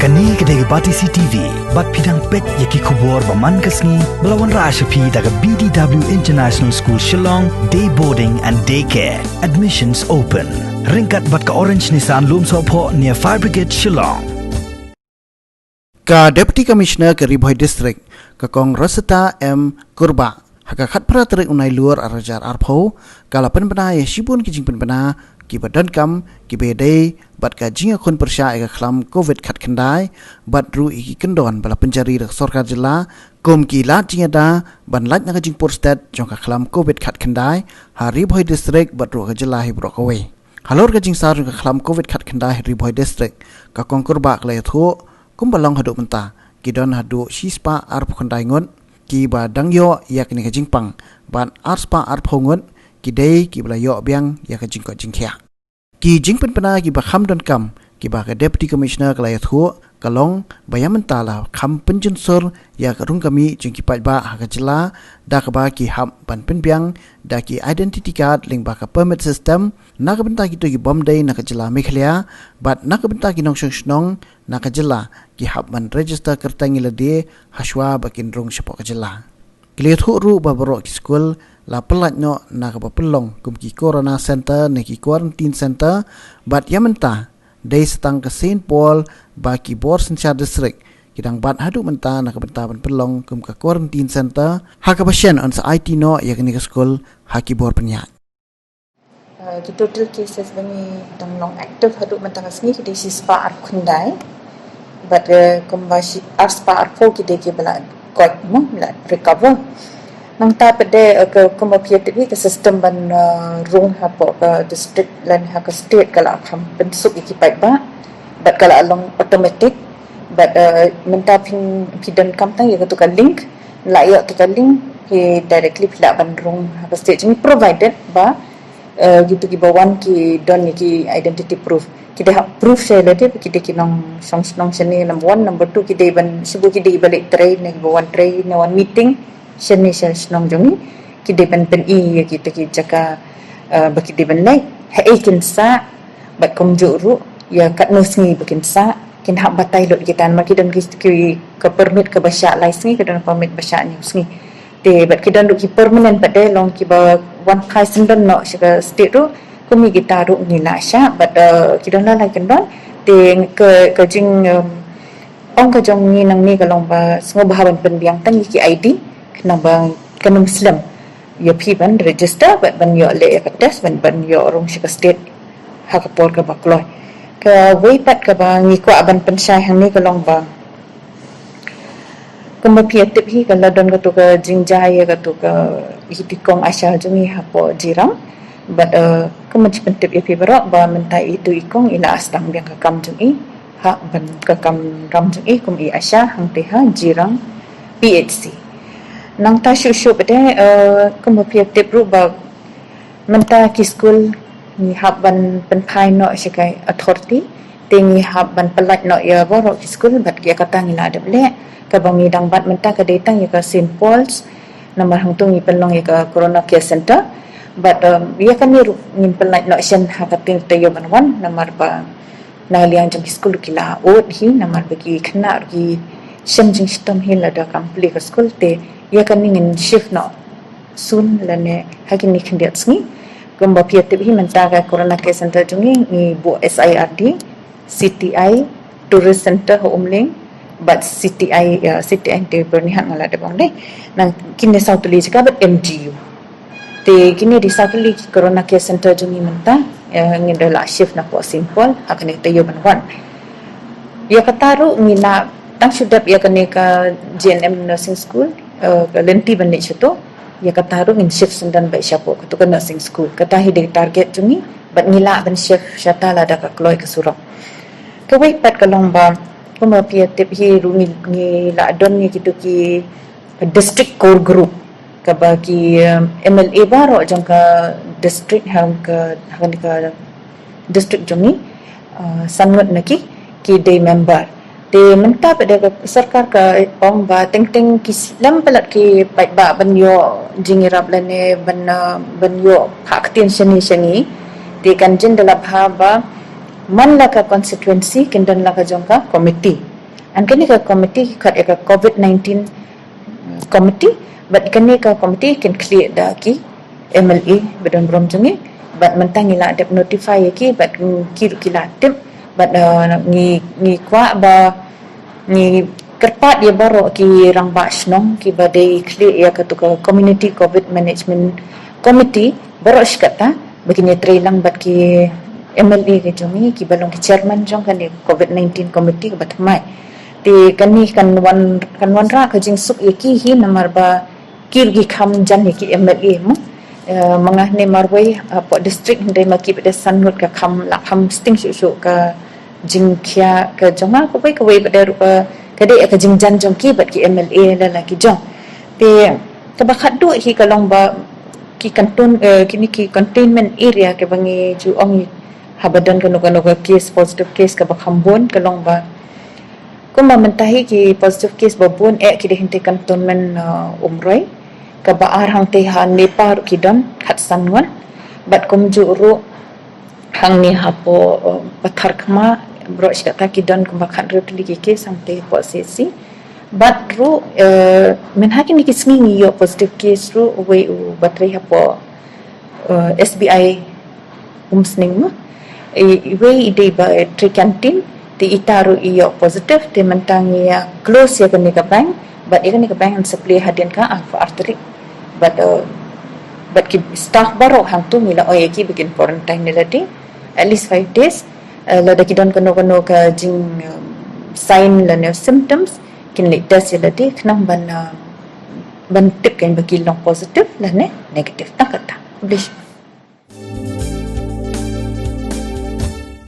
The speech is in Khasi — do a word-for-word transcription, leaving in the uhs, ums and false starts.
Kane ka dei ka Batesi T V, bad phi dang peit ïa ki khubor ba man ka sngi, ba la wanrah sha phi da ka B D W International School Shillong, Day Boarding and Day Care. Admissions open. Ryngkat bad ka Orange Nissan Lumsohphoh near Fire Brigade Shillong. Ka Deputy Commissioner ka Ri Bhoi District, ka Kong Rosetta M Kurbah, ha ka khatphra tarik u Nailur arhajar arphew, ka la pynbna ïa shibun ki jingpynbna kiba donkam, kiba ïadei bad ka jingïakhun pyrshah ïa ka khlam Covid khatkhyndai, bad ruh ïa ki kyndon ba la pynjari da ka sorkar jylla, kum ki lad jingïada ban lait na ka jingpur stet jong ka khlam Covid khatkhyndai ha Ri Bhoi District bad ruh ka jylla hi baroh kawei. Halor ka jingsar jong ka khlam Covid khatkhyndai ha Ri Bhoi District, ka Kong Kurbah ka la ïathuh, kumba long haduh mynta, ki don haduh shispah arphew khyndai ngut kiba dang ïoh ïa kane ka jingpang, bad arspah arphew ngut ki dei kiba la ïoh biang ïa ka jingkoit jingkhiah. Ki jingpynbna kiba kham donkam, kiba ka Deputy Commissioner ka la ïathuh, ka long ba ïa mynta la kham pynjynsur ïa ka rung ka mih jong ki paidbah ha ka jylla, da kaba ki hap ban pynbiang da ki identity card lyngba ka permit system, na ka bynta kito ki bym dei na ka jylla Meghalaya, bad na ka bynta ki nongshong shnong na ka jylla, ki hap ban register kyrteng ïa lade hashwa ba kin rung shapoh ka jylla. Ki la ïathuh ruh ba baroh ki skul la pyllait noh na kaba pynlong kum ki Corona Center ne ki Quarantine Center, bad ïa mynta dei sa tang ka Saint Paul bad ki bor synshar district ki dang bat haduh mynta na ka bynta ban pynlong kum ka Quarantine Center, ha kaba shen yn sa aiti noh ïa kane ka skul ha ki bor pynïaid. Uh, ki total cases ba ngi dang long active haduh mynta ka sngi ki dei shispah arphew khyndai. Bad, uh, kumba shi-, arspah arphew ki dei kiba la koit mo, la recover. Nangta pat de, uh, ka, kumba phi ïa tip hi ka system ban, uh, rung hapoh ka district lane ha ka state ka la kham pynsuk ïa ki paidbah. Bad ka la long automatic. Bad, uh, mynta phin, phi donkam tang ïa katu ka link. La ïoh tu ka link, phi directly phi lah ban rung ha ka state jong ngi, provided ba, uh, kitu kiba wan ki don ïa ki identity proof. Ki dei hap proof sha lade ba ki dei ki nongshong shnong shane, number one, number two, ki dei ban, shibun ki dei ba leit trei ne kiba wan trei ne wan meeting shane sha shnong jong ngi. Ki dei ban pyni ïa kita ki jaka, uh, ba ki dei ban leit, haei kin sah, bad kumjuh ruh ïa katno sngi ba kin sah, kin hap batai lut kita, namar ki don ki, ki, ka permit kaba shah lai sngi, ki don permit ba shah hynñiew sngi. Te bad ki don ruh ki permanent pat de, long kiba wan phai syndon noh sha ka state ruh, kum ïa kita ruh ngi la shah, bad, uh, ki don la lai kyndon. Te ka, ka jing, um, ong ka jong ngi nangne ka long ba sngewbha ban pynbiang tang ïa ki I D, khnang ba kan ym slem ïa phi ban register, bad ban ïoh leh ïa ka test, ban, ban ïoh rung sha ka state ha ka por kaba kloi. Kawei pat kaba ngi kwah ban pynshai hangne ka long ba, kumba phi ïa tip hi, ka la don katu ka jingjia ïa katu ka, ïa kito ki kong ASHA jong ngi hapoh Jirang. Bad, uh, kumba ngi pyntip ïa phi baroh ba mynta itu i kong i la sdang biang ka kam jong i, ha, ban ka kam ram jong i kum i ASHA hangtei ha Jirang P H C. Nangta shuh shuh pat de, uh, kumba phi ïa tip ruh ba mynta ki skul ngi hap ban pynphai noh sha ka authority, te ngi hap ban pyllait noh ïa baroh ki skul, bad ïa kata ngi la dep leh, kaba ngi dang bat mynta ka dei tang ïa ka Saint Paul's, namar hangtu ngi pynlong ïa ka Corona Care Center, bad, um, ïa kane ruh ngin pyllait noh shen ha ka teng taïew ban wan, namar ba na liang jong ki skul ruh ki la ud hi, namar ba ki khynnah ruh ki shem jingshitom hi lada kam plie ka skul, te ïa kane ngin shift noh soon lane ha kine khyndiat sngi. Kumba phi ïa tip hi mynta ka Corona Care Center jong ngi, ngi buh S I R D, C T I, Tourist Center ha Umling, bad C T I, uh, C T I te Byrnihat nga la dep ong dei. Nang kine saw tylli jaka bad M G U. Te kine dei saw tylli ki Corona Care Center jong ngi mynta, uh, ngi da la shift napoh Saint Paul ha kane taïew ban wan. Ïa kata ruh ngi la tang shu dep ïa kane ka G N M Nursing School, uh, ka lynti ban leit shato. Ïa kata ruh ngin shift syndon beit shapoh katu ka nursing school. Kata hi dei target jong ngi, bad ngi lah ban shift shata lada ka kloi ka surok. Kawei pat ka long ba, kumba phi ïa tip hi ruh ngi, ngi la don ïa kitu ki district core group, kaba ki, um, M L A baroh jong ka district, ha ka, ha ka district jong ngi, uh, san ngut na ki, ki dei member. Te mynta pat de ka sorkar ka ong ba teng teng ki slem palat ki paidbah ban ïoh jingïarap lane ban, uh, ban ïoh phah ktien shane sha ngi. Te kan jin da la bha ba man la ka constituency kin don la ka jong ka committee. An kane ka committee ki khot ïa ka covid nineteen committee, bad kane ka committee kin khlieh da ki M L A ba don burom jong ngi, bad mynta ngi la dep notify ïa ki, bad ki ruh ki la tip, bad uh, ngi ngi kwah ba ngi kyrpad ïa baroh ki rangbah shnong kiba dei khlieh ïa katu ka community covid management committee baroh shi katta ba kin ïatrei lang bad ki M L A ka jong ngi kiba long ki chairman jong kane covid nineteen committee kaba thymmai. Te kane kan wan kan wanrah ka jingsuk ïa ki hi namar ba ki ruh ki kham jan ïa ki M L A mo. Uh, ma nga ne marwei uh, hapoh district hynrei ma ki bad san ngut ka kham la kham sting shuh shuh ka jingkhia ka jong nga kawei kawei bad ruh ka dei ka jingjan jong ki bad ki M L A la la ki jong. Te kaba khatduh hi ka long ba ki kanton uh, kini ki containment area kaba ngi ju ong haba don kano kano ka case positive case kaba kham bun ka long ba kumba mynta hi ki positive case ba bun eh ki dei hangtei cantonment uh, Umroi kaba ar hangtei ha Nepa ruh ki don khatsan ngut bad kumjuh ruh hangne hapoh uh, Patharkhmah baroh shi katta ki don kumba khathynriew tylli ki case hangtei hapoh C C bad ruh uh, mynta kine ki sngi ngi ïoh positive case ruh uwei uba trei hapoh uh, S B I Umsning mo. Iwei i dei ba trei canteen te ita ruh i ïoh positive te mynta ngi ïa close ïa kane ka bank bad ïa kane ka bank yn supply hadien ka arphew ar tarik bad uh, bad ki staff baroh hangtu ngi la ong ïa ki ba kin quarantine ïa lade at least five days uh, lada ki don kano kano ka jing um, sign lane symptoms kin leit test ïa lade khnang ban uh, ban tip kan ba ki long positive lane negative. Tang kata. Khublei.